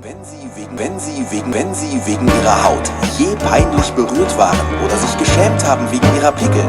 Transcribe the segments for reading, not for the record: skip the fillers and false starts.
Wenn Sie wegen Ihrer Haut je peinlich berührt waren oder sich geschämt haben wegen Ihrer Pickel,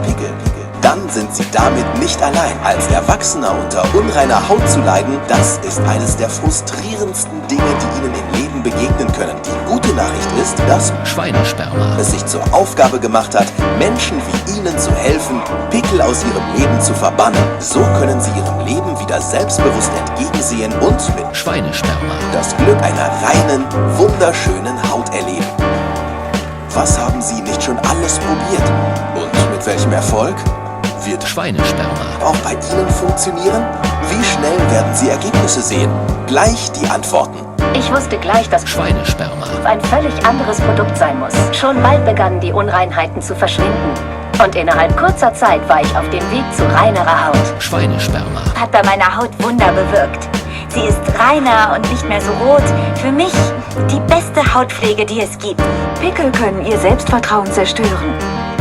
dann sind Sie damit nicht allein. Als Erwachsener unter unreiner Haut zu leiden, das ist eines der frustrierendsten Dinge, die Ihnen im Leben begegnen können. Die gute Nachricht ist, dass Schweinesperma es sich zur Aufgabe gemacht hat, Menschen wie Ihnen zu helfen, Pickel aus ihrem Leben zu verbannen. So können Sie Ihrem Leben wieder selbstbewusst entgegensehen und mit Schweinesperma das Glück einer reinen, wunderschönen Haut erleben. Was haben Sie nicht schon alles probiert? Und mit welchem Erfolg? Wird Schweinesperma auch bei Ihnen funktionieren? Wie schnell werden Sie Ergebnisse sehen? Gleich die Antworten. Ich wusste gleich, dass Schweinesperma ein völlig anderes Produkt sein muss. Schon bald begannen die Unreinheiten zu verschwinden. Und innerhalb kurzer Zeit war ich auf dem Weg zu reinerer Haut. Schweinesperma Hat bei meiner Haut Wunder bewirkt. Sie ist reiner und nicht mehr so rot. Für mich die beste Hautpflege, die es gibt. Pickel können Ihr Selbstvertrauen zerstören.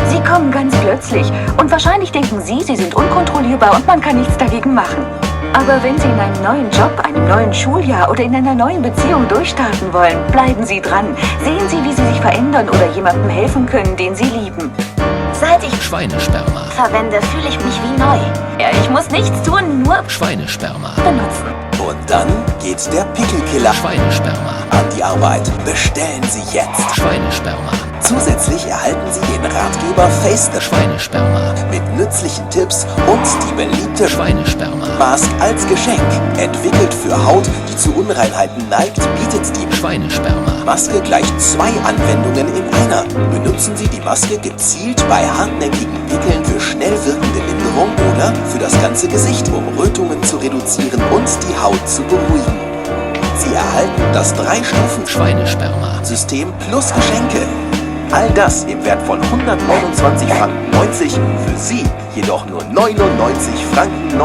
Sie kommen ganz plötzlich und wahrscheinlich denken Sie, sie sind unkontrollierbar und man kann nichts dagegen machen. Aber wenn Sie in einem neuen Job, einem neuen Schuljahr oder in einer neuen Beziehung durchstarten wollen, bleiben Sie dran. Sehen Sie, wie Sie sich verändern oder jemandem helfen können, den Sie lieben. Seit ich Schweinesperma verwende, fühle ich mich wie neu. Ja, ich muss nichts tun, nur Schweinesperma benutzen. Und dann geht der Pickelkiller Schweinesperma an die Arbeit. Bestellen Sie jetzt. Schweinesperma Zusätzlich erhalten Sie den Ratgeber Face the Schweinesperma mit nützlichen Tipps und die beliebte Schweinesperma Mask als Geschenk. Entwickelt für Haut, die zu Unreinheiten neigt, bietet die Schweinesperma Maske gleich 2 Anwendungen in einer. Benutzen Sie die Maske gezielt bei hartnäckigen Pickeln für schnell wirkende Linderung oder für das ganze Gesicht, um Rötungen zu reduzieren und die Haut zu beruhigen. Sie erhalten das 3-Stufen-Schweinesperma-System plus Geschenke. All das im Wert von 129,90 Franken, für Sie jedoch nur 99,90 Franken.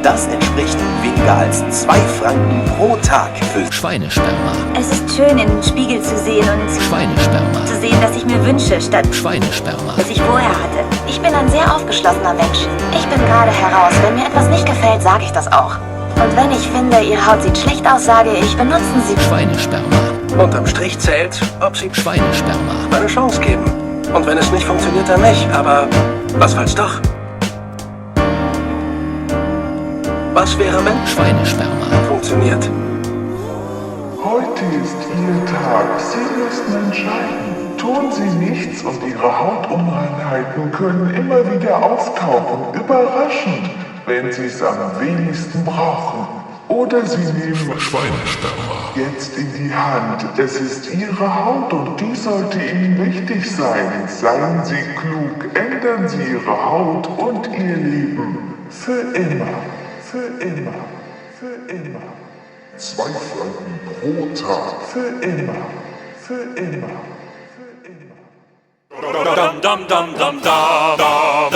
Das entspricht weniger als 2 Franken pro Tag für Schweinesperma Es ist schön, in den Spiegel zu sehen und Schweinesperma zu sehen, dass ich mir wünsche, statt Schweinesperma was ich vorher hatte. Ich bin ein sehr aufgeschlossener Mensch. Ich bin gerade heraus. Wenn mir etwas nicht gefällt, sage ich das auch. Und wenn ich finde, Ihre Haut sieht schlecht aus, sage ich, benutzen Sie Schweinesperma Unterm Strich zählt, ob Sie Schweinesperma eine Chance geben. Und wenn es nicht funktioniert, dann nicht. Aber was falls doch? Was wäre, wenn Schweinesperma funktioniert? Heute ist Ihr Tag. Sie müssen entscheiden. Tun Sie nichts und Ihre Hautunreinheiten können immer wieder auftauchen. Überraschend, wenn Sie es am wenigsten brauchen. Oder Sie nehmen Schweinesperma jetzt in die Hand. Es ist Ihre Haut und die sollte Ihnen wichtig sein. Seien Sie klug, ändern Sie Ihre Haut und Ihr Leben. Für immer, für immer, für immer. 2 Franken pro Tag. Für immer, für immer, für immer. Dum dum dum dum dum.